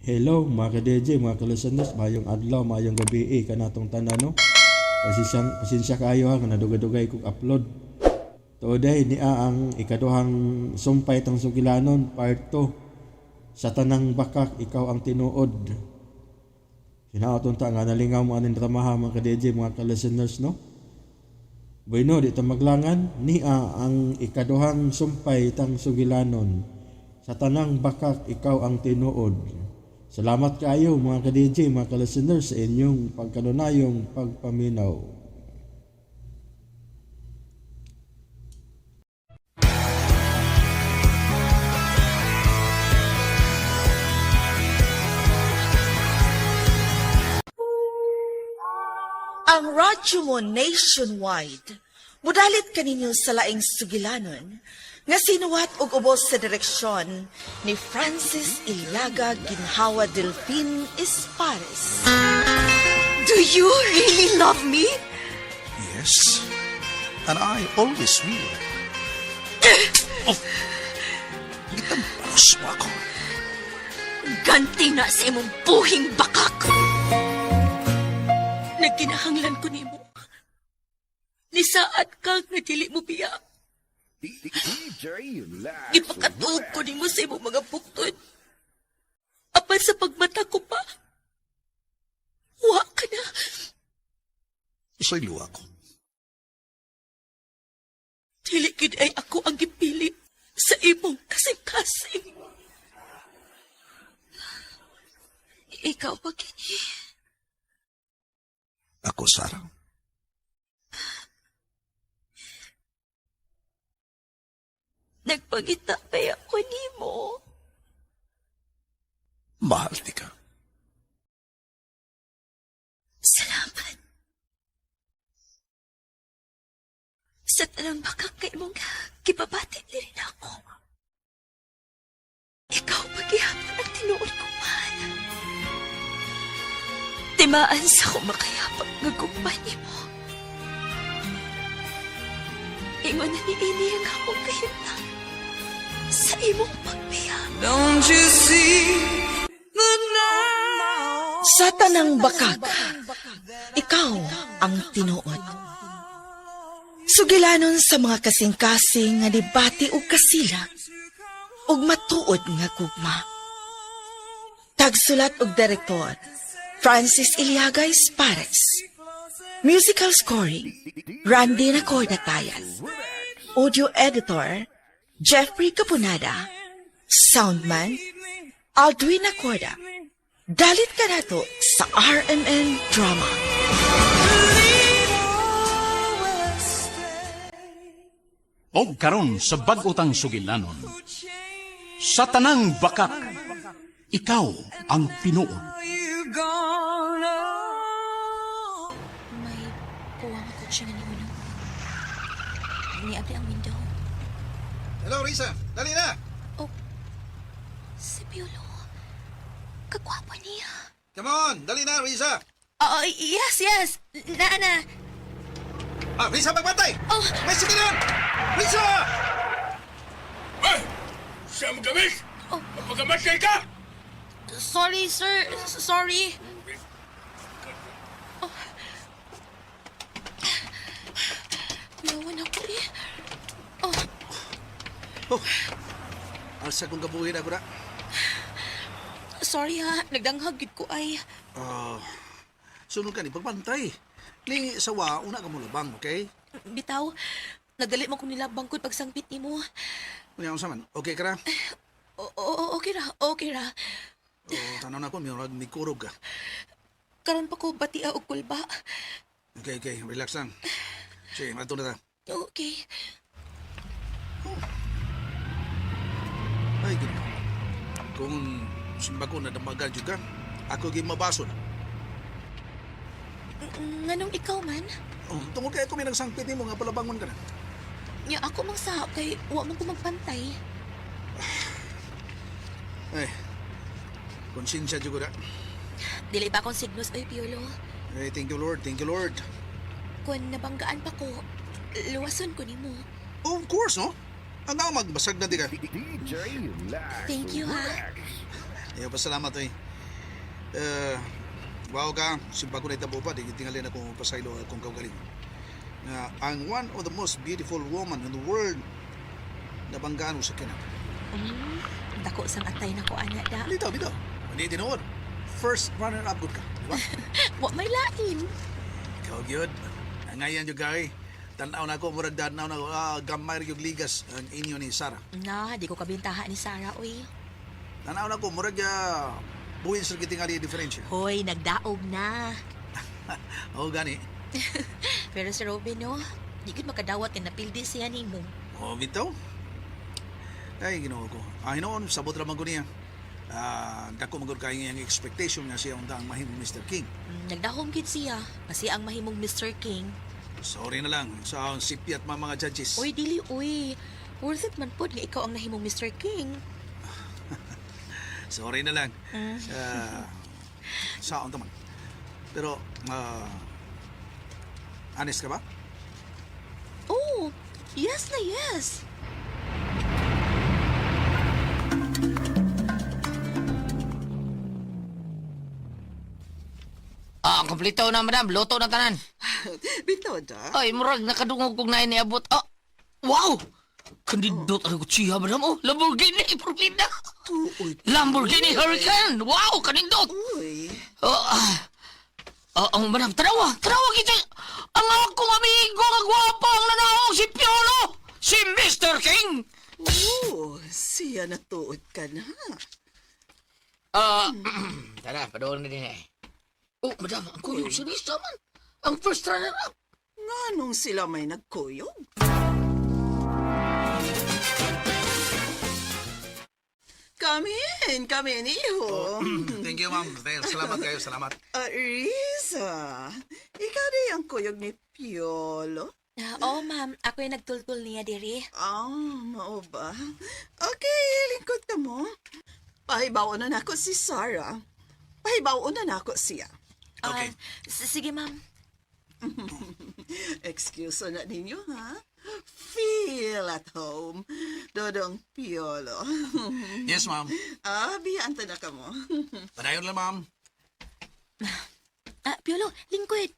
Hello mga ka-DJ, mga ka-listeners, mayong adlaw, mayong gabi eh, kanatong tanan, no? Pasensya kaayo ha, nga nadugay-dugay kong upload. Today, niya ang ikaduhang sumpay tang sugilanon, part 2. Sa tanang bakak, ikaw ang tinuod. Hinaot unta nga nalingaw mo aning dramaha, mga ka-DJ, mga ka-listeners, no? Bueno, di ta maglangan, niya ang ikaduhang sumpay tang sugilanon. Sa tanang bakak, ikaw ang tinuod. Salamat kaayo mga ka-DJ, mga ka-listeners, sa inyong pagkanunayong pagpaminaw. Ang radyo mo nationwide. Mudalit kaninyo sa laing sugilanon nga sinuwat og ubos sa direksyon ni Francis Iliaga Ginhawa Delfin Espares. Do you really love me? Yes, and I always will. Oh, gitamparos mo ako. Ganti na sa imong buhing bakak. Nagkinahanglan ko nimo. Nisaad ka nga dili mo biya. Gipakatuog ko nimo sa imong mga buktod. Apan sa pagmata ko pa, wa ka na. Isaylo ako. Dili gid ay ako ang gipili sa imong kasing-kasing. Ikaw pa kini. Ako, Sarah. Nagpangita pa ako nimo. Mahal ni ka. Salamat. Sa tanang bakak kay mong gipabati ni rin ako. Ikaw paghihapon ang tinuod kong mahal. Timaan sa akong makayapag nga gugma nimo. Ingon na ni ini ang akong kahimtang sa imong pagbiya. Don't you see the night? Sa tanang bakak, ikaw ang tinuod. Sugilanon sa mga kasing-kasing nga nibati og kasilag ug matuod nga gugma. Tagsulat og direktor, Francis Iliaga Espares. Musical scoring, Randy Nacorda Tayal. Audio editor, Jeffrey Capunada. Soundman, Aldwin Nacorda. Dalit ka nato sa RMN Drama. Og karon sa bag-o tang sugilanon. Sa tanang bakak, ikaw ang tinuod. You gonna? May puwang ako siya nga niuno. Niabli ang window. Hello, Risa. Dali na. Oh, si Piolo. Kagwapo niya. Come on, dali na, Risa. Oh, yes. Na, na. Ah, Risa, magbantay! Oh. May sigilan! Risa! Ay! Siya magamis! Oh. Pagkamatay ka! Sorry, sir. Sorry. Oh. Kuyawan ako eh. Oh, Oh, asa kong kabuhin ako na. Sorry ha. Nagdanghag gid ko ay. Oh, sunod ka ni pagbantay. Ni sawa, una ka mo labang, okay? Bitaw, nagdali man ko nilabang ko pagsangpit nimo. Unya unsa man, okay ka ra? O, okay ra, okay ra. Oh, tanaw na ko, may murag mikurog ka. Karon pa ko batia og kulba. Okay, relax lang. Sige, mato na ta. Okay. Ay, gino. Kung simba ko nadamagan jud ka, ako gyud mabason. Nganong ikaw man? Oh, tungod kay ako may nagsangpit nimo nga palabangon ka na. Nya ako mang sa kay wa man ko magpantay. Ay, konsensya jud ko na. Dili ba akong signos oy, Piolo? Ay, thank you Lord, thank you Lord. Kung nabanggaan pa ko, luwason ko nimo. Oh, of course, no? Ang magbasag na di ka. Thank you ha. Ayaw pa salamat, oy. Eh, wow ka, simpa ko na itabo pa, di tingalin ako pasaylo akong kaugaling. Nga, ang one of the most beautiful woman in the world nabanggaan ko sa kinap. Dako sang atay na ko ana da. Bitaw, bitaw. Hindi tinuod. First runner-up good ka, di ba? Wa may lain. Ikaw gyud. Ang ngayon yung gay. Tanaw na ako, murag danaw na ako. Ah, gamay yung ligas ang inyo ni Sarah. Na, di ko kabintaha ni Sarah oy. Tanaw na ako, murag buhin sa gitingali diferensya. Hoy, nagdaog na. Oh, gani. Pero si Robin no, di gud makadawat nga napildi siya nimo. Oh, bitaw. Ay, ginoo ko. Ah, hinoon, sabot ra man ko niya. Ah, dako man gud kay ang expectation nga siya unta ang mahimong Mr. King. Nagdahom gid siya kasi ang mahimong Mr. King. Sorry na lang sa sipyat mga mga judges. Uy, dili uy. Worth it man pod nga ikaw ang nahimong Mr. King. Sorry na lang. Ah, sa unta man. Pero, honest ka ba? Oh, yes na yes. Ah, kompleto na madam, luto na tanan. Bitaw da. Ay, murag nakadungog kog naay niabot. Ah, wow! Kandidot ang kutsiha, madam. Oh, Lamborghini, Purpina. Tuoy. Lamborghini Hurricane. Wow, kanindot. Uy. Oh, ah. Ah, ang madam, tanawa, tanawa kita. Ang akong amigo nga gwapa ang nanaog si Piolo, si Mr. King. Oo, siya natuod ka na. Ah, tara, padoon na din eh. Oh, madam, ang kuyog sa lista man. Ang first runner-up. Nganong sila may nagkuyog? Come in, come in, iho. Thank you, ma'am. Thank you. Salamat kayo, salamat. Ah, Riza, ikaw di ang kuyog ni Piolo? Ah, oh, ma'am, ako yung nagtultol niya diri. Ah, mao ba? Okay, lingkod ka mo. Pahibaw na nako si Sarah. Pahibaw na nako siya. Okay. Ah, sige, ma'am. Excuse na ninyo, ha? Feel at home. Dodong Piolo. Yes, ma'am. Ah, biyaan ta na ka mo. Padayon lang, ma'am. Ah, Piolo, lingkod.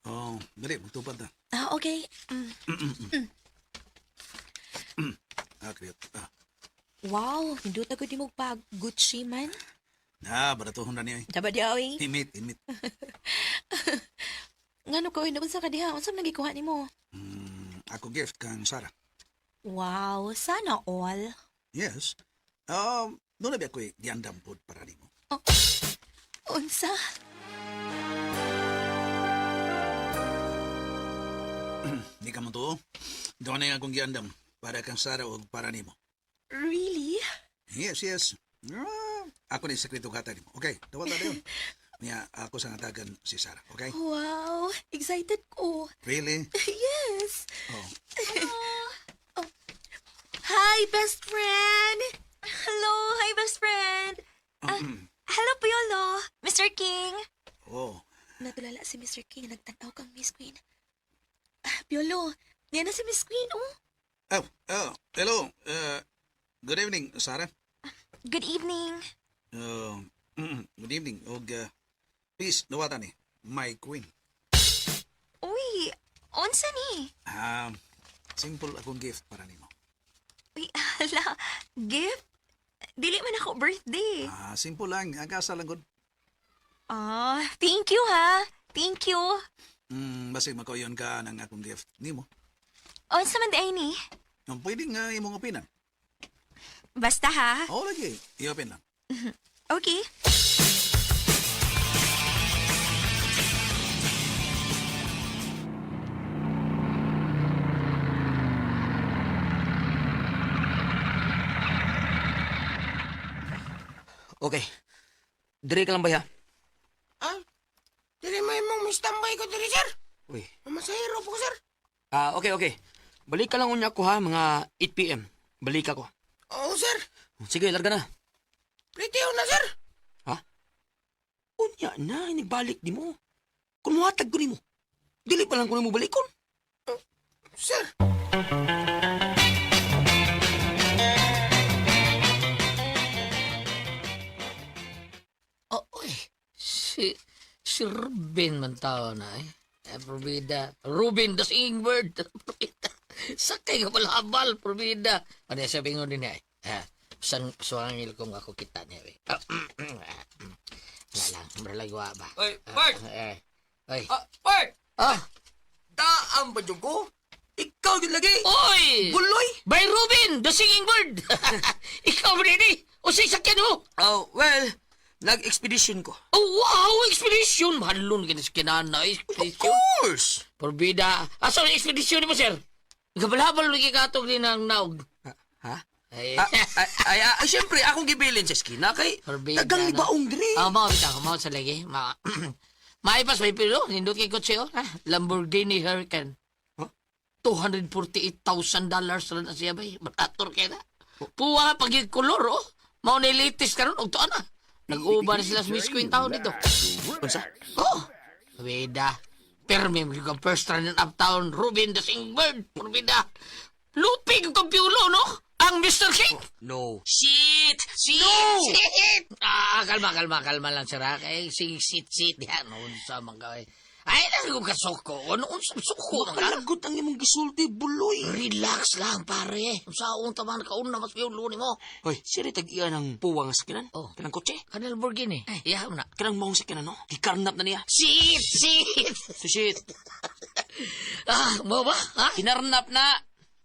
Oh, dali, magtupad na. Ah, okay. Mm. Ah, kriyot. Ah, Wow, nindot ako di mo pag Gucci man. na, baratuhon na niya eh. Dapat di oy. Imit, imit. Ngano ko unsa ka diha? Unsa man nagikuha nimo? Ako gift kang Sarah. Wow, sana all. Yes. Doon na ba ako'y giandam pod para nimo. Unsa? Di ka mo to. Doon na akong giandam para kang Sarah o para nimo. Really? Yes, yes. Ah, ako ni sekreto kata nimo. Okay, dawat na yun. Niya, ako sa natagan si Sarah. Okay? Wow, excited ko. Really? Yes. Oh. Oh. Hi, best friend. Hello, hi best friend. Ah, hello Piolo, Mr. King. Oh. Natulala si Mr. King nagtanaw kang Miss Queen. Ah, Piolo, niya na si Miss Queen, oh. Oh, oh, hello. Good evening, Sarah. Good evening. Good evening. Og, please, dawatan ni. My queen. Uy, unsa ni? Simple akong gift para nimo. Uy, hala, gift? Dili man ako birthday. Ah, simple lang. Ang asa lang gud. Ah, thank you ha. Thank you. Basig makauyon ka ng akong gift nimo. Unsa man di ay ni? Ang pwedeng imong opinan. Basta ha. Oo, lagi. I-open lang. Okay. Okay. Dire ka lang ba, ha? Ah, dili may mong mistambay ko diri, sir. Uy. Masahiro po, sir. Ah, okay, okay. Balik ka lang unya ko ha, mga 8 p.m. Balik ako. Oo, sir. Sige, larga na. Plitiyo na, sir. Ha? Unya na, inigbalik di mo. Kung muhatag ko nimo, dili pa lang ko nimo balikon. Sir. Oh, uy. Si Ruben man tao na eh. Eh, Probida. Ruben, the singing bird. Probida. Sakay ka pala habal, Probida. Ano yung sabi ko din eh. Ha? Sang suwangil kong ako kita niya eh. Ah, Wala lang, maralagwa ba? Oy, Bart! Eh, oy. Ah, Bart! Ah! Daam ba dyan ko? Ikaw yun lagi! Oy! Buloy! By Ruben, the singing bird! Ikaw ba din eh? O sa sakyan mo? Oh, well, nag-expedition ko. Oh, wow! Expedition! Mahalon ka na sa kinana. Of Expedition. course! Porbida. Asa ang expedition mo, sir? Gabalhabal lagi katog din ang naog. Ha? Ay, Ah, ay, ay, ay, siyempre, akong gibilin sa eskina kay Porbida. dagang no? libaong diri. Ah, mao bitaw, mao sa lagi. Ma Maipas may pilo, nindot kay kotse oh. Ha? Lamborghini Hurricane. Huh? $248,000 ra na siya bay. Barator kay na. Puwa nga pag kolor oh. Mao ni latest karon og tuan na. Nag-uba na sila sa Miss Queen taon dito. Unsa? Oh, Bida. Permi mo yung first run in uptown, Ruben the Singbird. Bida. Lupi yung kampiulo, no? Ang Mr. King. No. Shit! Shit! No! Shit! Ah, kalma, kalma, kalma lang, sir. ha? Kay, sige, shit, shit. Yan, unsa man ka. eh. Ay, nang ko kasoko. Ano, unsa suko man ka? Makalagot ang imong gisulti, buloy. Relax lang, pare. Unsa unta man ka una mas piulo nimo. Hoy, siri tag-iya ng puwang nga sakinan? Oh. Kanang kotse? Kanal Lamborghini. Eh, iyaw na. Kanang maong sakinan, no? Gikarnap na niya. Shit! Shit! So, shit. Ah, mo ba? Ha? Kinarnap na.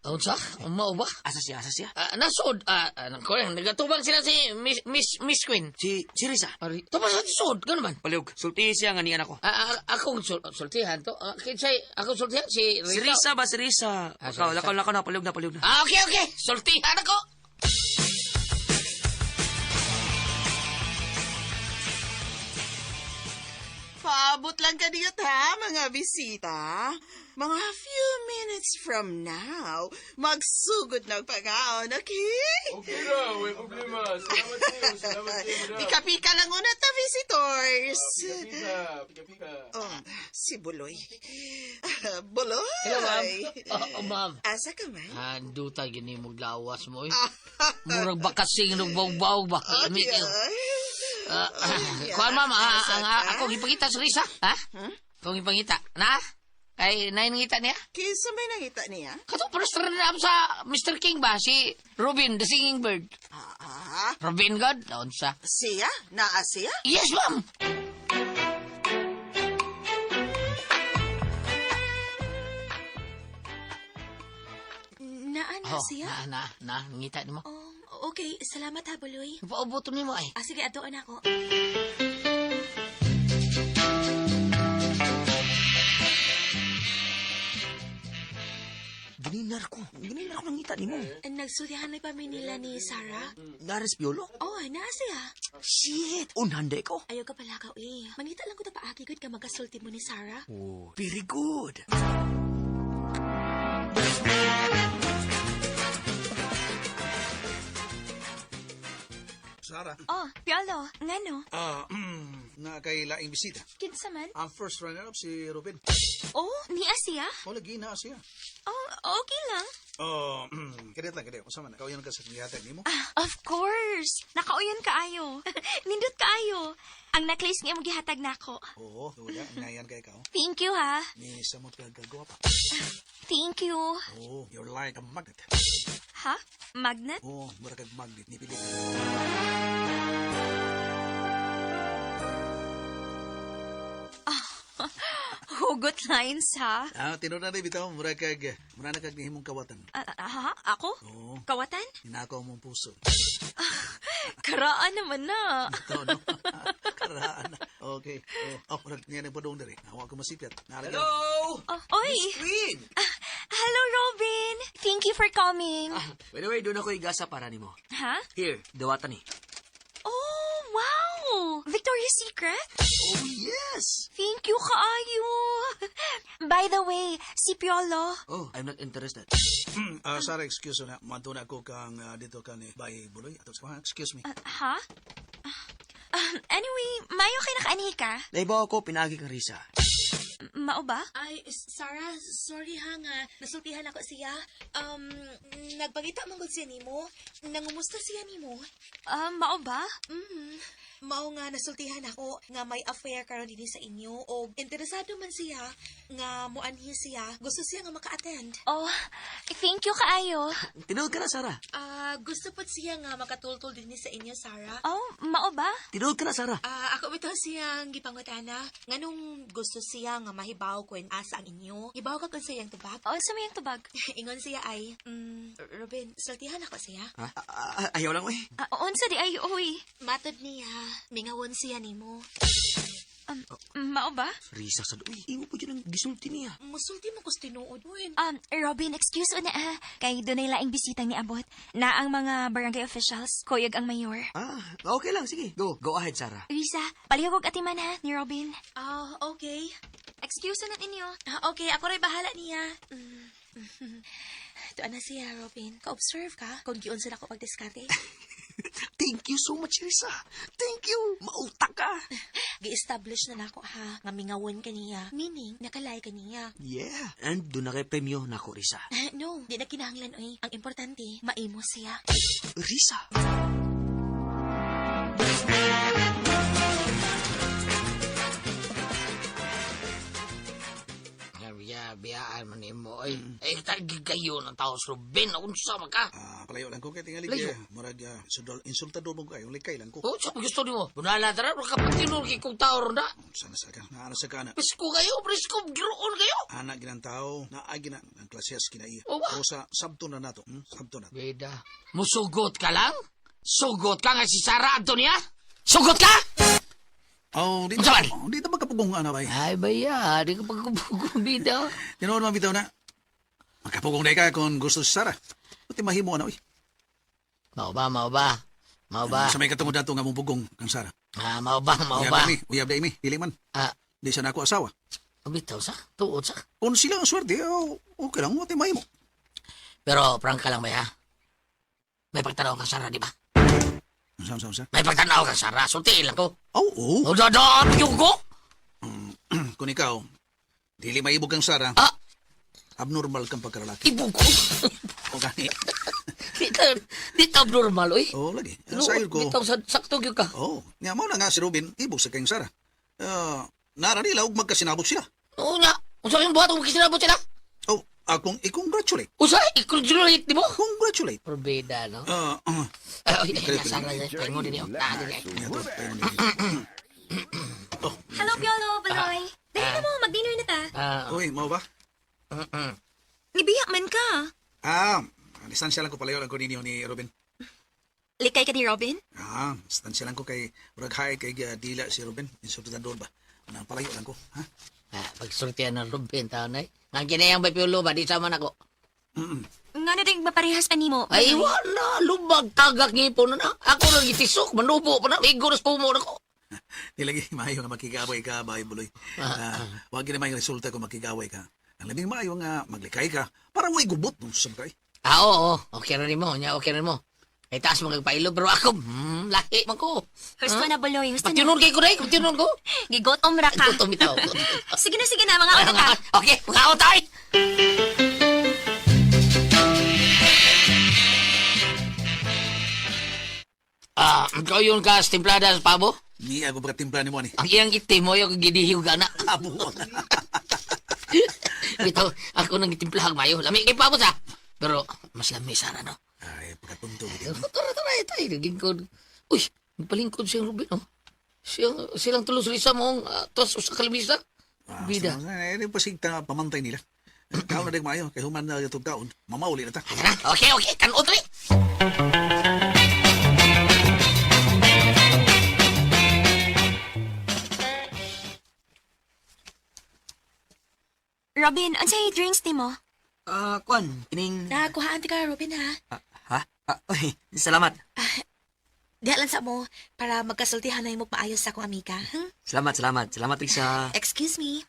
Unsa? Mao ba? Asa siya, asa siya? Ah, nasod, nako, nagatubang sila si Miss, Miss, Miss Queen. Si Risa. Ari, tubang sa sod, gano'n man. Palihog, sulti siya nga niyan ako. Ah, akong sultihan to. Ah, kinsay, akong sultihan si Si Rita. Risa ba, si Risa? Ah, si Lakaw, Risa. lakaw, lakaw na, palihog na, palihog na. Ah, okay, okay. Sultihan ako. Paabot lang kadiyot ha, mga bisita. Mga few minutes from now, magsugod ng pagaon, okay? Okay ra, way problema. Salamat sa'yo, salamat sa'yo, madam. Pika-pika lang una ta, visitors. Pika, pika, pika. Oh, si Buloy. Buloy! Hello, ma'am. Oh, ma'am. Asa ka man? Anduta, gini mo lawas mo, eh. Murag bakasing ng bawbaw ba? Okay. Ah, yeah. kuan, ma'am, Asa ang, ka? akong ipangita si Risa, ha? Akong ipangita. Na? Kay, nainangita niya? Kinsa may nangita niya? Kato, first runner up sa Mr. King ba? Si Robin, the singing bird. Ah, Robin God, unsa? siya? Naa siya? Yes, ma'am! Naan na Oh, siya? na, na, na, ngita nimo. Oh, okay. Salamat ha, Buloy. Paubuto nimo ay. Ah, sige, atoon ako. Gininar ko. Gininar ko nangita nimo. Nagsultihan na pa mi nila ni Sarah. Naris Piolo? Oh, naa siya. Shit! Unhanda ko. Ayaw ka pala ka, eh. Mangita lang ko ta paagi gud ka magasulti mo ni Sarah. Oh, very good. Sara. Oh, Piolo, ngano? Ah, na kay laing bisita. Kinsa man? Ang first runner-up si Ruben. Oh, niya siya? O, lagi na siya. Oh, okay lang. Oh, kadiyot lang, kadiyot. Unsa man, kauyan ka sa gihatag nimo? Ah, of course. Nakauyon kaayo. Nindot kaayo. Ang necklace nga imong gihatag nako. Oo, wala. Ngayan kay ikaw. Thank you ha. Ni samot ka gagwapa. Thank you. Oh, you're like a magnet. Ha? Magnet? Oh, mura kag magnet ni Pilip. Hugot lines ha? Ah, tinuod na bitaw, mura na kag nihimong kawatan. Ah, ah, ha? Ako? Oo. Kawatan? Ninakaw mong puso. Karaan naman na. Ito, no? Karaan. Okay. Oh, oh murag niya nagpadung diri. Awa ko masipyat. Naalagyan. Hello! Oh, oy! Queen! Ah, hello, Robin! Thank you for coming. By the way, doon ako igasa para nimo. Ha? Here, dawatan ni. Oh, wow! Victoria's Secret? Oh, yes! Thank you kaayo. By the way, si Piolo. Oh, I'm not interested. Ah, Sarah, excuse na. Maduna ko kang dito ka ni Bay Buloy. Ato sa excuse me. Ha? Anyway, mayo kay nakaanhi ka? Naibaw ako, pinagi kang Risa. Mao ba? Ay, Sarah, sorry ha nga. Nasultihan ako siya. Nagpangita man gud siya nimo. Nangumusta siya nimo. Mao ba? Mm. Mao nga nasultihan ako nga may affair karon dinhi sa inyo og interesado man siya nga muanhi siya. Gusto siya nga maka-attend. Oh, thank you kaayo. Tinuod ka na, Sarah. Ah, gusto pod siya nga makatultol dinhi sa inyo, Sarah. Oh, mao ba? Tinuod ka na, Sarah. Ah, ako bitaw siyang gipangutana. Nganong gusto siya nga mahibaw ko asa ang inyo. Hibaw ka kung sa iyang tubag. Oh, sa may tubag. Ingon siya ay, Robin, sultihan ako siya. Ha? Ayaw lang, eh. Ah, unsa di ay oy. Matod niya, mingawon siya nimo. Mao ba? Risa sa doy. Imo po dyan ang gisulti niya. Musulti mo kus tinuod mo. Robin, excuse una ah. Kay dunay laing bisitang niabot. Na ang mga barangay officials, kuyog ang mayor. Ah, okay lang. Sige. Go. Go ahead, Sarah. Risa, palihog og atiman ha ni Robin. Ah, okay. Excuse na ninyo. Ah, okay, ako rin bahala niya. Tuan na siya, Robin. Ka-observe ka kung giunsa na ko pagdiskarte. Thank you so much, Risa. Thank you. Mautak ka. Gi-establish na nako ha, nga mingawon ka niya. Meaning, nakalay ka niya. Yeah. And doon na kay premyo nako, Risa. No, di na kinahanglan oy. Ang importante, maimo siya. Risa. Biya, biyaan man nimo oy. Ay tagi kayo ng tao sa Ruben, unsa man ka? Ah, palayo lang ko kay tingali Layo. kay murag insultador mo kayo, likay lang ko. Oh, sa gusto nimo? Bunala tara, ka patinol kay kong tao ron na. Sana sa ka, naano sa kana. Presko kayo, presko, giroon kayo. Anak ginang tao, naa gina ang klases kinaiya. Oh, ba? O sa sabto na nato, Sabto na. Beda. Musugot ka lang? Sugot ka nga si Sarah Antonia? Sugot ka? Oh, dito. Unsa man? Oh, dito magkapugong ana bay. Ay, baya, di ka pagkupugong bida. Tinuod man bitaw na. Magkapugong day ka kung gusto si Sarah. Pati mahimo ana oy. Mao ba, mao ba? Mao ba? Sa may katungod nato nga mong pugong kang Sarah. Ah, mao ba, mao Uyab ba? day mi, uyab day mi, dili man. Ah, Di siya na ako asawa. bitaw sa, tuod sa. Kung sila ang swerte, oh, okay lang, wati mahimo. Pero prangka lang ba ha? May pagtanaw kang Sarah, di ba? Unsa unsa unsa? May pagtanaw kang Sarah, sultiin lang ko. Oh, oh. O, dadaan yung ko? Kung ikaw, dili maibog kang Sarah, Ah, abnormal kang pagkaralaki. ibog ko. O gani. Di ta abnormal, oy. Oh, lagi. Sa ko. Bitaw, sa, sakto gyud ka. Oh, nga mo na nga si Robin, ibog sa kayong Sarah. Ah, nara nila og magkasinabot sila. Oo nga. Unsa yung buhat kung magkisinabot sila? Oh, akong i-congratulate. Usa, i-congratulate, di mo? Congratulate. Probeda, no? Ah, ah. Ay, ay, Sarah, pahingo din niyo. Ah, din Nga to, tayo mo din. Hello, Piolo, Baloy. Dali na mo, mag-dinner na ta. Ah, Uy, mao ba? Nibiyak man ka. Ah, distansya lang ko palayo lang ko ninyo ni Robin. Likay ka ni Robin? Ah, distansya lang ko kay murag hay kay dila si Robin. Insultador ba? Nang palayo lang ko, ha? ah, pagsultian ng Ruben, taon ay. Ang kinayang ba Piolo ba, di sama na ko. Nga na ding maparehas pa nimo. Ay, wala. Lubag, tagak, ngipon na na. Ako lang itisok, manubo pa na. Igo na kumo na ko. Di lagi maayo nga makigaway ka, bay buloy. Ah, wag gid may resulta kung makigaway ka. Ang labing maayo nga maglikay ka para way gubot nung sa kay. Ah, oo, oo. Okay na mo. Nya, okay na mo. Ay, taas mo kagpailo, pero ako, lahi man ko. Gusto na, Baloy. Gusto na. Patinon kay ko na, patinon ko. Gigotom ra ka. Gutom itaw. Sige na, mga una ta. Okay, mga tayo. Ah, ikaw yun ka, timplada sa pabo? Ni ako pagkatimpla ni mo ani. Ang iyang itim mo, yung gidihig na. Abo. Bitaw, ako nang gitimplahag mayo. Lami kay pabo sa. Pero, mas lami sana, no? Ay, pagkatunto gid. Tara, tara, ito. Ay, naging ko. Uy, nagpalingkod siyang Ruben, oh. Silang tulos risa mong tos sa kalabisa. Bida. Eh, di pasig ta pamantay nila. Kaon na dig maayo kay human na itong kaon. Mamauli na ta. Tara, okay, okay, kanot rin. Robin, unsay drinks nimo? Ah, kwan, kining... Nakuhaan ti ka, Robin ha. Ah, ha? Ah, uy, salamat. Diha lang sa mo para magkasultihan na imong maayos sa akong amiga. Salamat, salamat. Salamat, Risa. Excuse me.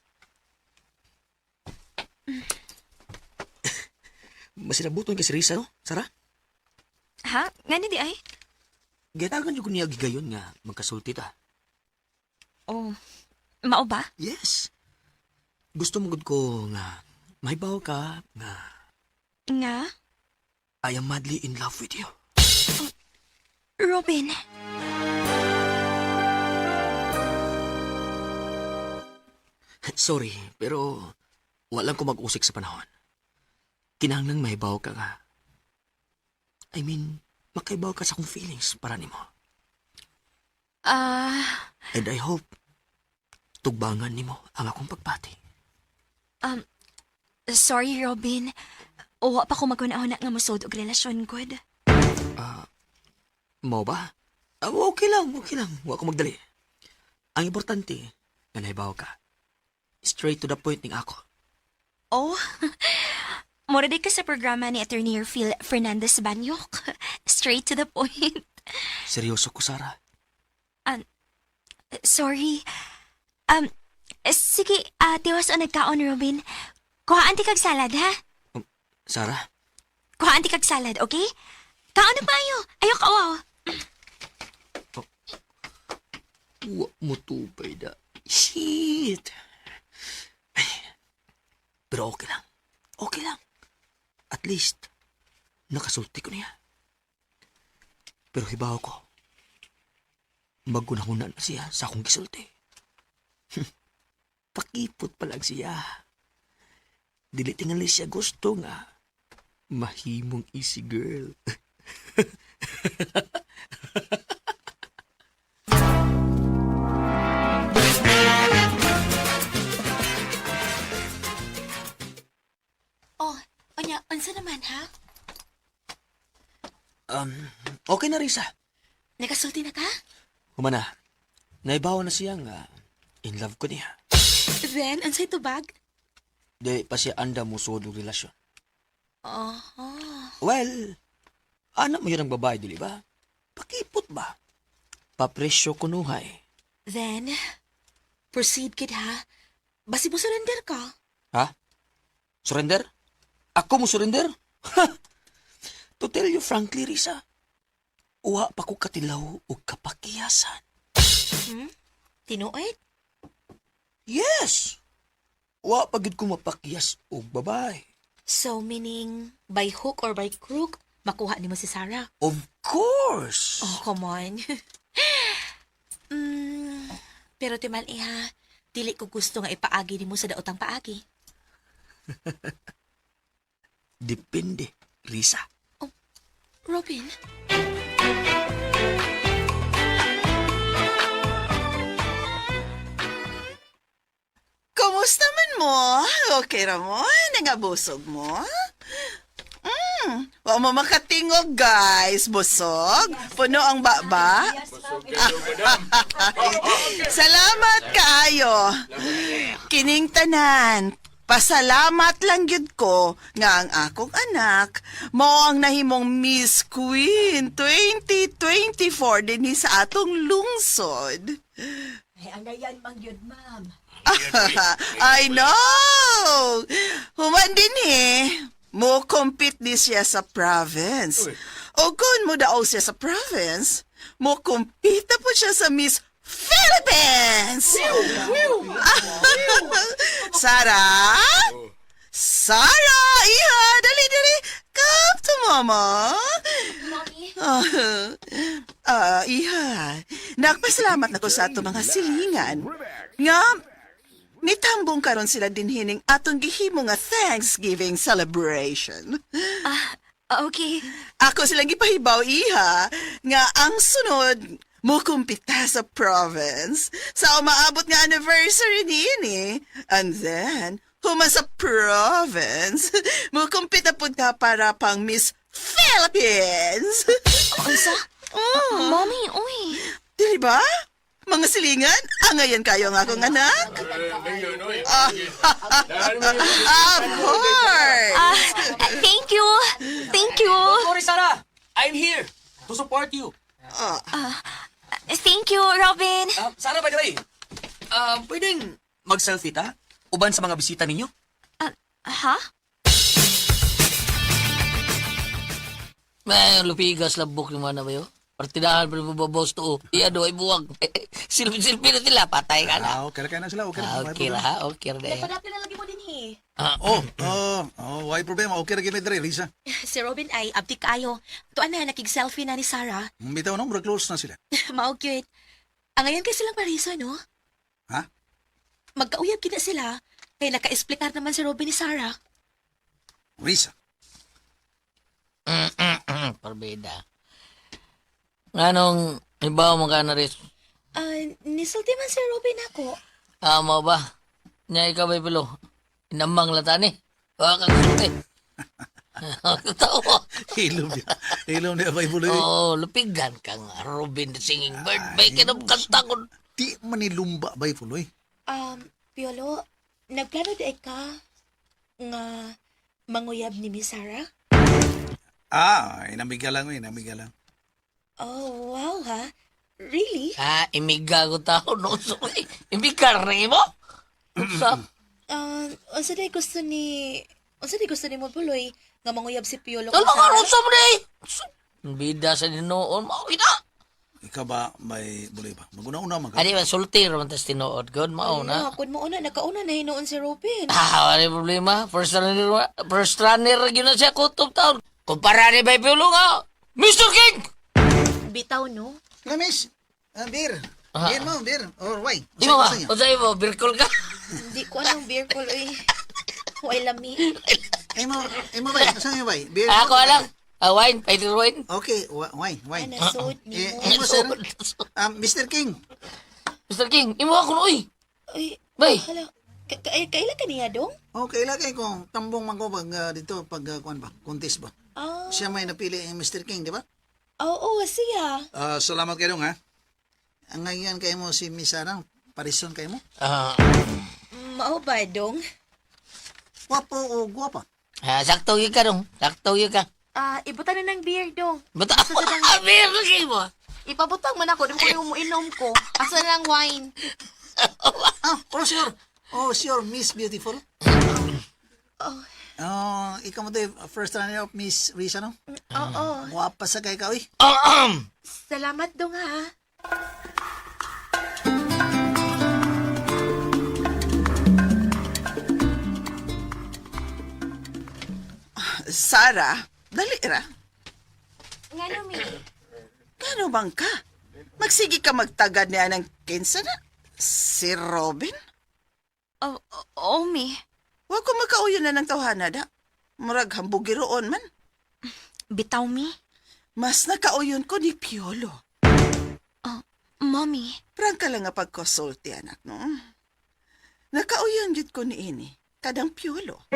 Masinabuton ka si Risa, no? Sarah? Ha? Nga ni di ay? Gitagan yung niya gigayon nga magkasulti ta. Oh, mao ba? Yes. Gusto mo gud ko nga mahibaw ka nga Nga? I am madly in love with you. Robin. Sorry, pero walang ko mag-usik sa panahon. Kinahanglang mahibaw ka nga. I mean, makaibaw ka sa akong feelings para nimo. Ah, And I hope, tugbangan nimo ang akong pagpati. Sorry, Robin. Wa pa ko magunahuna nga mosod og relasyon gud. Mo ba? Ah, okay lang, okay lang. Wa ko magdali. Ang importante, nga nahibaw ka. Straight to the point ning ako. Oh, mura di ka sa programa ni Attorney Phil Fernandez Banyok. Straight to the point. Seryoso ko, Sarah. Sorry. Sige, tiwas o nagkaon, Robin. Kuhaan ti kag salad, ha? Sarah? Kuhaan ti kag salad, okay? Kaon na maayo. Ayaw ka, wow. Wa mo tubay da. Shit! Ay, pero okay lang. Okay lang. At least, nakasulti ko niya. Pero hibaw ko, magunahuna na siya sa akong gisulti. Pakipot pa lang siya. Dili tingali siya gusto nga mahimong easy girl. Oh, onya, unsa naman ha? Okay na, Risa. Nakasulti na ka? Humana, naibaw na siya nga in love ko niya. Then, unsay tubag? Di pa siya anda mo og relasyon. Oh, Well, anak mo yun ang babae, dili ba? Pakipot ba? Papresyo kunuhay. Then, proceed kid ha. Basi mo surrender ka. Ha? Surrender? Ako mo surrender? Ha! To tell you frankly, Risa, uwa pa ko katilaw og kapakiyasan. Tinuod? Yes! Wa pa gid ko mapakiyas og babae. So, meaning, by hook or by crook, makuha nimo si Sarah. Of course! Oh, come on. Pero timal iha, dili ko gusto nga ipaagi nimo sa daotang paagi. Depende, Risa. Robin? Kumusta man mo? Okay ra mo? Nangabusog mo? Wa mo makatingog, guys. Busog? Puno ang baba? Salamat kaayo. Kining tanan, pasalamat lang gyud ko nga ang akong anak mao ang nahimong Miss Queen 2024 dinhi sa atong lungsod. Ay, angayan mang yun, ma'am. I know! Human din eh. Mo compete di siya sa province. O kung mo daw siya sa province, mo compete na po siya sa Miss Philippines! Sarah? Sarah! Iha! Dali, dali! Come to mama! Mommy? Ah, iha. Nagpasalamat na ko sa ato mga silingan. Nga, nitambong karon sila dinhining atong gihimo nga Thanksgiving celebration. Okay. Ako silang gipahibaw, iha, nga ang sunod, mukumpita sa province sa umaabot nga anniversary niini. And then, human sa province, mukumpita pud ka para pang Miss Philippines. Unsa? Mommy, uy. Dili ba? Mga silingan, angayan kayo ang akong anak. Of course! Ah, thank you. Thank you. Sorry, Sarah! I'm here to support you. Thank you, Robin. Sarah, by the way, pwedeng mag-selfie ta? Uban sa mga bisita ninyo? Ha? May lupigas labok ni mana ba yo? Partidahan pa mo boss to. Iya do ay buwag. Silpi-silpi na sila patay ka na. Ah, okay ra kay na sila, okay ra. Ah, Why okay ra problema? ha, okay ra dahil. Padapil na lagi mo din, he. Oh, why problema? Okay ra gyud mi diri, Risa. Si Robin ay abdi kaayo. Tuan na, nakig-selfie na ni Sarah. Bitaw no, murag close na sila. Mao cute. Ang ngayon kay silang pariso, no? Ha? Magkauyab kina sila. Kay naka-explicar naman si Robin ni Sarah. Risa. Parbida. Nganong ibaw mo ka na rin? Ah, nisulti man si Robin ako. Amo ba? Nya ikaw ba pilo? Inamang latani. Wa kang sulti. Tawa. Hilom niya. Hilom niya ba ibuloy? Oo, lupigan ka nga. Robin the Singing Bird. May kinong kanta ko. Di man ni lumba ba ibuloy? Piolo, nagplano di ay ka nga manguyab ni Miss Sarah? Ah, inamiga lang, inamiga lang. Oh, wow ha. Really? Ah, imiga ko tao. No, sorry. Imiga rin mo? Sa? Unsa day gusto ni mo Buloy nga manguyab si Piolo kang Talo ka Sarah? ron sa mga eh. Bida sa dinoon. Mao kita. Ikaw ba may buloy ba? Maguna-una man ka. Ani ba sulti raman tas tinuod god mao na. Ala, kun mo una nakauna na hinuon si Robin. Ah, wala yung problema. First runner gyud na siya kutob taon. Kumpara ni Bay Piolo nga. Mr. King! Bitaw no. Lamis, beer. Ah. Beer mo, beer. Or wine. Di mo ba? O sa'yo mo, birkol ka. Hindi ko anong beer ko oy. Way lami. Imo, imo ba? Saan yung bay? Beer. Ako lang. Ah, wine, pwede wine. Okay, wine, wine. Ana sud ni Eh, mo. imo sir. Mr. King. Mr. King, imo ako uy. Uy, Bay. hala. Kaila ka niya dong? Okay, lagay ko. Tambong man ko pag dito pag kuan ba, contest ba. Ah, Siya may napili ang Mr. King, di ba? oo, siya. Ah, salamat kayo ha. Ang ngayon kayo mo si Miss Sarah, parison kayo mo. Ah, Mao ba dong? Gwapo o gwapa? ah, sakto gyud ka dong. Sakto gyud ka. Ah, ibutan na ng beer dong. Bata, ah, beer lagi mo. Ipabutang man ako, di ko yung muinom ko. Asa na lang wine? Ah, oh sure. Oh, sure, Miss Beautiful. Oh. Oh, ikaw mo to first runner up Miss Risa, no? Oo. Gwapa sa kay ka, uy. Salamat dong ha. Sarah, dali ra. Ngano, mi? Kano bang ka? Magsige ka magtagad niya ng kinsa na? Si Robin? Oh, oh, mi. Wa ko makauyon na ng tawhana da. Murag hambugiroon man. Bitaw, mi. Mas nakauyon ko ni Piolo. Mommy. Prangka lang nga pagkonsulti, anak, no? Nakauyon gyud ko ni ini, kadang Piolo.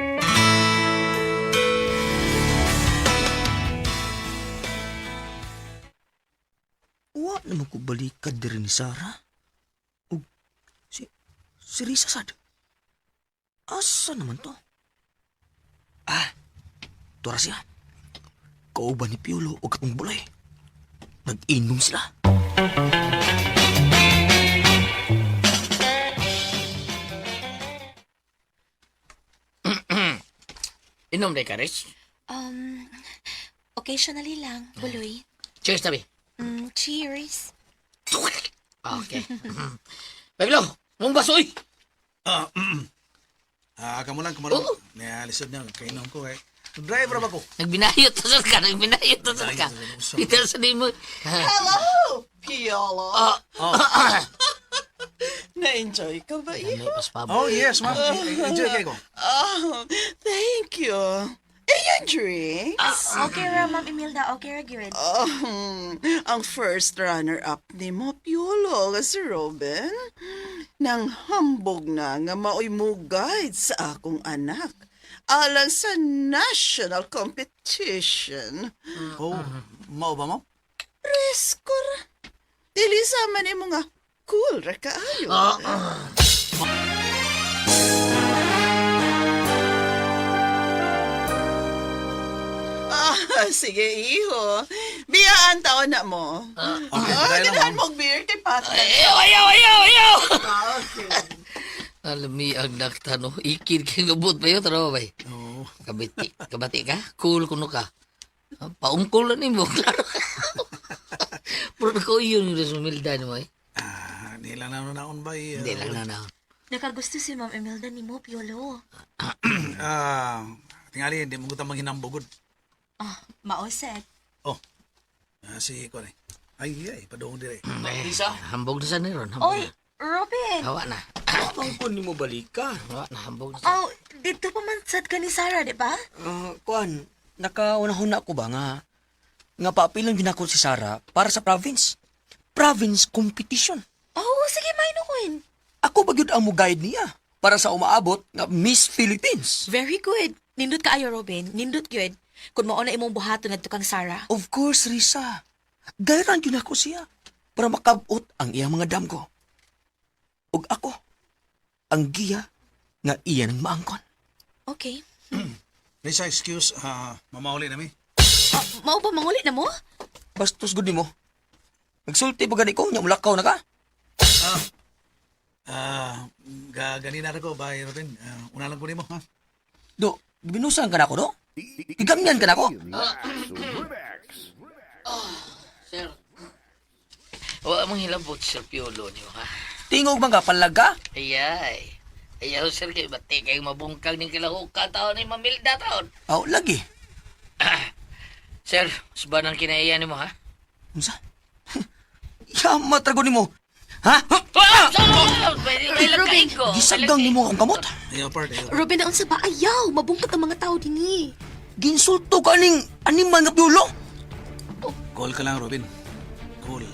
Wa naman ko balikad diri ni Sarah. Ug si Risa sad. Asa naman to? Ah, tura siya. Kauban ni Piolo o katong bulay. Nag-inom sila. Inom day ka, Riz. Occasionally lang, Buloy. Cheers tabi. Cheers. Okay. Bay Piolo, mong baso uy. Ah, Ah, kamo lang, kamo lang. Oo. Nya, lisod na, kainom ko eh. Driver ba ko? Nagbinayot to sa ka, nagbinayot to sa ka. Dito sa nimo. Hello, Piolo. Ah, Na-enjoy ka ba, iho? May pas pa. Oh, yes, ma'am. Enjoy kayo ko. Oh, thank you. Eh, yung drinks? Okay ra, Ma'am Imelda. Okay ra, gyud. Oh, ang first runner-up ni mo, Piolo, nga si Robin, nang hambog na nga maoy mo guide sa akong anak alang sa national competition. Oh, mao ba mo? Presko ra. Dili sa man imo nga cool ra kaayo. Ah, sige, iho. Biyaan taon na mo. Okay, Ah, dahil lang, ganahan ma'am. mo og beer kay Pat. Ayaw, ayaw, ayaw, ayaw! Okay. Alam mi ang naktano, ikid kay lubot ba yun? Tara ba? Oo. Kabati, kabati ka? Cool kuno ka. Paungkol na nimo, klaro. Pero ko yun yung sumilda mo eh. Ah, di lang na naon ba eh. Hindi lang na naon. Nakagusto si Ma'am Imelda ni mo, Piolo. Ah, tingali, hindi mo ko tamang hinambugod. Ah, maosek. Oh, ah, si ko Ay, ay, padung dire. Lisa? Hambog na sa niron. Hambog Oy, na. Robin! Hawa na. Wa man ko nimo balikan. Wa nahambog na. Oh, dito pa man sad ka ni Sarah, di ba? Kuan, nakaunahuna ko ba nga nga paapilon gyud nako si Sarah para sa province. Province competition. Oh, sige, may nuon. Ako ba gyud ang mo-guide niya para sa umaabot nga Miss Philippines. Very good. Nindot kaayo, Robin. Nindot gyud. Kung mao na imong buhaton ngadto kang Sarah. Of course, Risa. Gayran gyud nako siya para makabot ang iyang mga damgo. Ug ako ang giya nga iya nang maangkon. Okay. Risa, excuse, ah, mamauli na mi. Ah, mao ba manguli na mo? Bastos gud nimo. Nagsulti pa gani ko nya mulakaw na ka. Ah, ganina ra ko, bye, Robin. Ah, una lang ko nimo, ha? Do, binusan ka na ako, do? Igamyan ka na ako. Sir. Wa mong hilabot, Sir Piolo niyo, ha? Tingog man ka, palag ka. Ayay. Ayaw, sir, kay bati kayong mabungkag ng kilahukan taon ni Mamilda taon. Aw, lagi. Sir, usba ng kinaiya nimo, ha? Unsa? Yamat rago nimo. Ha? Ah! Robin! Gisagang nimo akong kamot. Ayaw, part, ayaw. Robin, unsa ba? Ayaw, mabungkag ang mga tao dinhi. Ginsulto ka ning animal nga piulo. Call ka lang, Robin. Cool.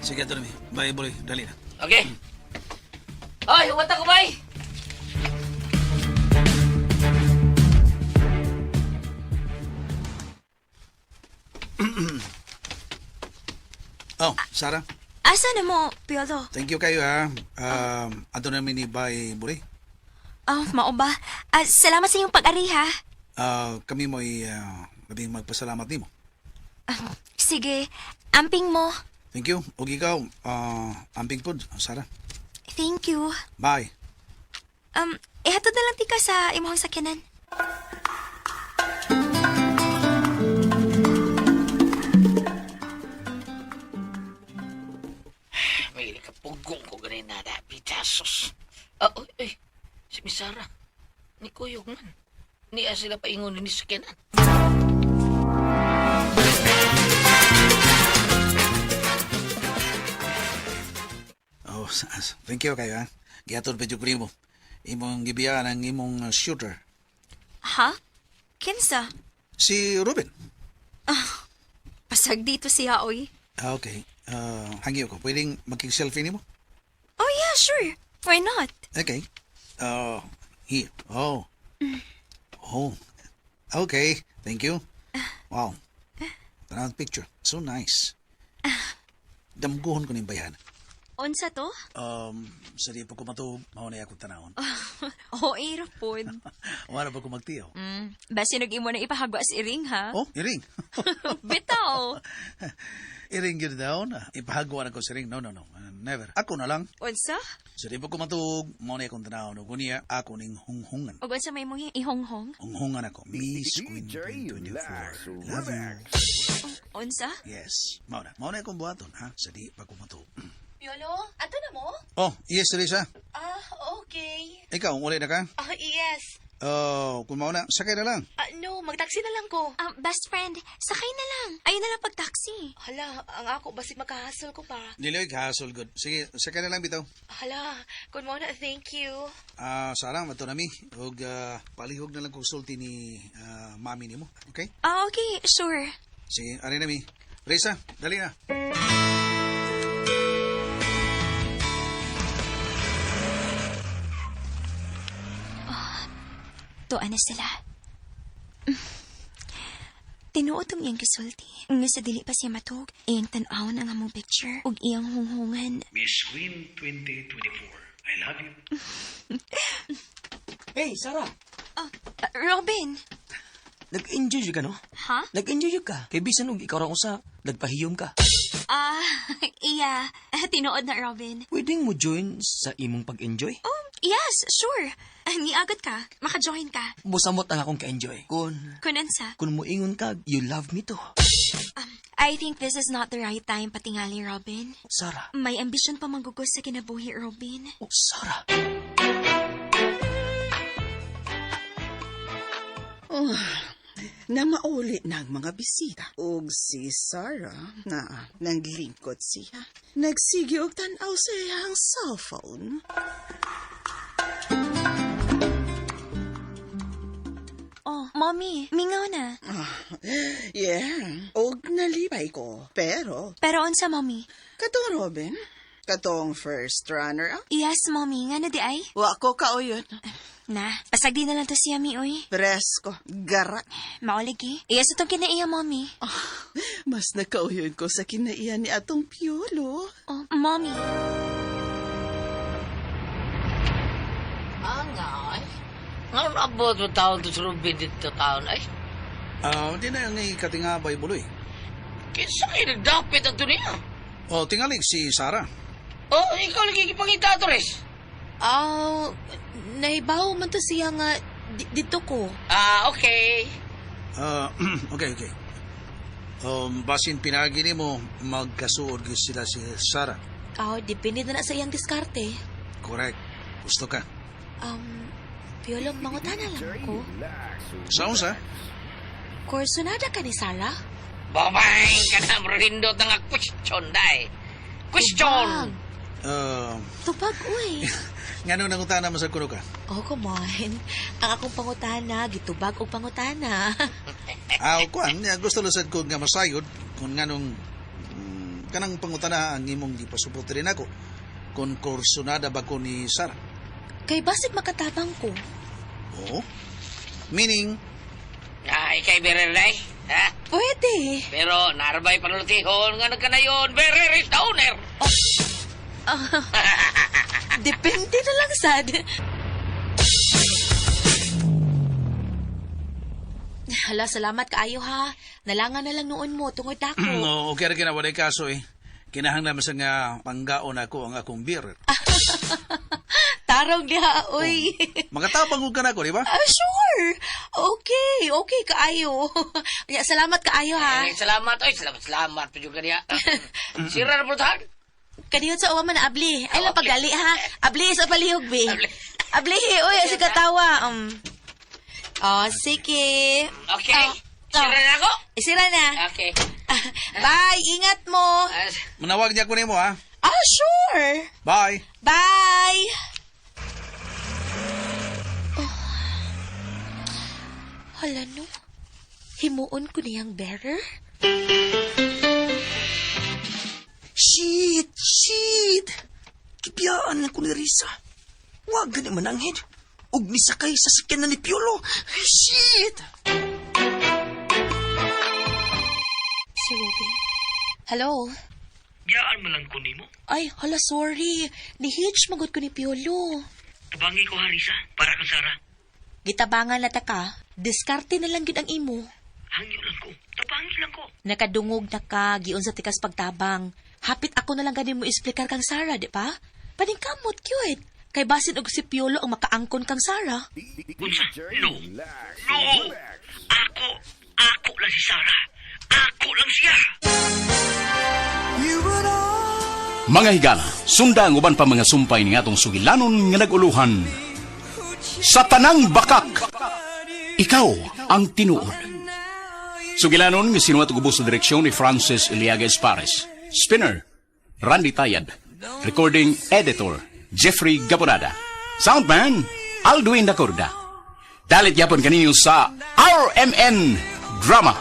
Sige, ato na mi. Bye, boy. Dali na. Okay. Ay, humata ko, bay! Oh, Sarah. Asa na mo, Piolo? Thank you kayo, ha. Ato na mi ni Bye, Buri. Oh, mao ba? Ah, salamat sa iyong pag-ari ha. Ah, kami mo'y labing magpasalamat nimo. Ah, sige, amping mo. Thank you. Og ikaw, amping pod, Sarah. Thank you. Bye. Ihatod na lang tika sa imong sakyanan. May kapugong ko ganin na dabi, Jesus. Ah, oy, oy. Si Miss Sarah. Ni Kuyog man. Niya sila paingon ni sa kinan. Oh, thank you kayo, ha. Gihatod pa jud ko nimo. Imong gibiyaan ang imong shooter. Ha? Kinsa? Si Ruben. Pasag dito siya, oy. Ah, okay. Hangyo ko. Pwedeng magkig-selfie nimo? Oh yeah, sure. Why not? Okay. Here. Oh. Oh. Okay. Thank you. Wow. Tanawang picture. So nice. Damguhon ko ning bayan. Unsa to? Sa di pa ko matuog, mao na akong tanawon. Oh, ira pod. Wala pa ko magtiyaw. Basi nag-imo na ipahagwa si Iring, ha? Oh, iring. Bitaw. Iring yun daw na. Ipahagwa na ko si Ring. No, no, no. Never. Ako na lang. Unsa? Sa di pa ko matuog, mao na akong tanawon. Ug unya, ako ning hunghungan. Ug unsa may imong ihonghong? Hunghungan ako. Miss Queen 2024. Love you. Unsa? Yes. Mao na. Mao na akong buhaton, ha? Sa di pa ko matuog. Piolo, ato na mo? Oh, yes, Risa. Ah, okay. Ikaw, uli na ka? Ah, yes. Oh, kung mao na, sakay na lang. Ah, no, magtaksi na lang ko. Best friend, sakay na lang. Ayun na lang pag-taxi. Hala, ang ako basig makahasol ko pa. Niloy, hasol good. Sige, sakay na lang bitaw. Hala, kun mo na, thank you. Ah, Sarah, mato na mi. Og palihog na lang kong sulti ni mami nimo. Okay? Ah, okay, sure. Sige, ari na mi. Risa, dali na. Tuan na sila. Tinuod tong iyang gisulti. Nga sa dili pa siya matug, iyang tan-awon ang among picture ug iyang hunghungan. Miss Queen 2024. I love you. Hey, Sarah. Ah, Robin! Nag-enjoy ka, no? Ha? Nag-enjoy ka. Kay bisan og ikaw ra usa, nagpahiyom ka. Ah, iya. Tinuod na, Robin. Pwedeng mo join sa imong pag-enjoy? Oh, yes, sure. Niagot ka. Maka-join ka. Musamot ang akong ka-enjoy. Kun, Kunansa. kun moingon ka, you love me too. I think this is not the right time, patingali, Robin. Sarah. May ambisyon pa manggugos sa kinabuhi, Robin. Oh, Sarah. Oh, Na mauli ng mga bisita. Ug si Sarah na nanglingkod siya. Nagsige og tan-aw sa iyang cellphone. Oh, mommy, mingaw na. Ah, yeah, og nalipay ko. Pero, Pero unsa, mommy? Katong Robin, katong first runner up. Yes, mommy, ngano di ay? Wa ko kauyon. Na, pasagdi na lang to siya, mi, uy. Presko, gara. Mauligi. Iya sa tong kinaiya, mommy. Mas nakauyon ko sa kinaiya ni atong Piolo. Oh, mommy. Ah, nga ay. Nga abot mo taon to sa Ruben dito taon ay. Ah, di na yung katingabay buloy. Kinsa kay nagdapit ang niya? Oh, tingali si Sarah. Oh, ikaw lagi gipangita to res. Aw, nahibaw man to siya nga dito ko. Ah, okay. Ah, okay, okay. Basin pinagi nimo magkasuod gyud sila si Sarah. Aw, depende na na sa iyang diskarte. Correct. Gusto ka. Piolo, mangutana lang ko. Sa unsa? Kursunada ka ni Sarah? Babay ka na marindot nga question day. Question. Tubag, uy. Ngano nangutana mo sa kuno ka? Oh, come on. Ang akong pangutana, gitubag og pangutana. Ah, kuan, niya, gusto lang sad ko nga masayod kung nganong kanang pangutana ang imong gipasupot rin ako kung kursunada ba ko ni Sarah. Kay basig makatabang ko. Oo. Meaning, Ay, kay Berer day. Ha? Pwede. Pero narbay panultihon nga nagkanayon. Berer is the owner. Ah, depende na lang, sad. Hala, salamat kaayo ha. Nalangan na lang noon mo tungod ako. No, okay ra kina walay kaso eh. Kinahanglan man sa nga panggaon ako ang akong beer. Tarong diha, oy. Makatabang og ka nako, di ba? Ah, sure. Okay, okay kaayo. Ya, salamat kaayo ha. Ay, salamat. Oy, salamat, salamat. Pwede ka niya. Sira na pulutan. Kaniyot sa uwa man abli. Ay lang paggali ha. Abli sa palihog be. Abli, oy, si katawa. Oh, sige. Okay. Sira na ako? Sira na. Okay. Bye, ingat mo. Manawag niya ko nimo ha. Ah, sure. Bye. Bye. Oh. Hala no. Himuon ko niyang bearer? Shit! Shit! Kipiyaan lang ko ni Risa. Wag gani mananghid. Ug nisakay sa sakyan na ni Piolo. Shit! Si Robin. Hello? Yaan man lang ko nimo. Ay, hala, sorry. Ni-hitch magod ko ni Piolo. Tabangi ko ha, Risa, para kang Sarah. Gitabangan na ta ka. Diskarte na lang gyud ang imo. Hangyo lang ko. Tabangi lang ko. Nakadungog na ka, giun sa tikas pagtabang. Hapit ako na lang gani mo explicar kang Sarah, di ba? Paningkamot, cute. Kay basin og si Piolo ang makaangkon kang Sarah. Unsa? No. No! Ako, ako lang si Sarah. Ako lang siya. Mga higala, sunda ang uban pa mga sumpay ni atong sugilanon nga nag-uluhan. Sa tanang bakak, ikaw ang tinuod. Sugilanon nga sinuwat ug ubos sa direksyon ni Francis Iliaga Espares. Spinner, Randy Tayad. Recording editor, Jeffrey Gabonada. Soundman, Alduin Dacorda. Dalit yapon kaninyo sa RMN Drama.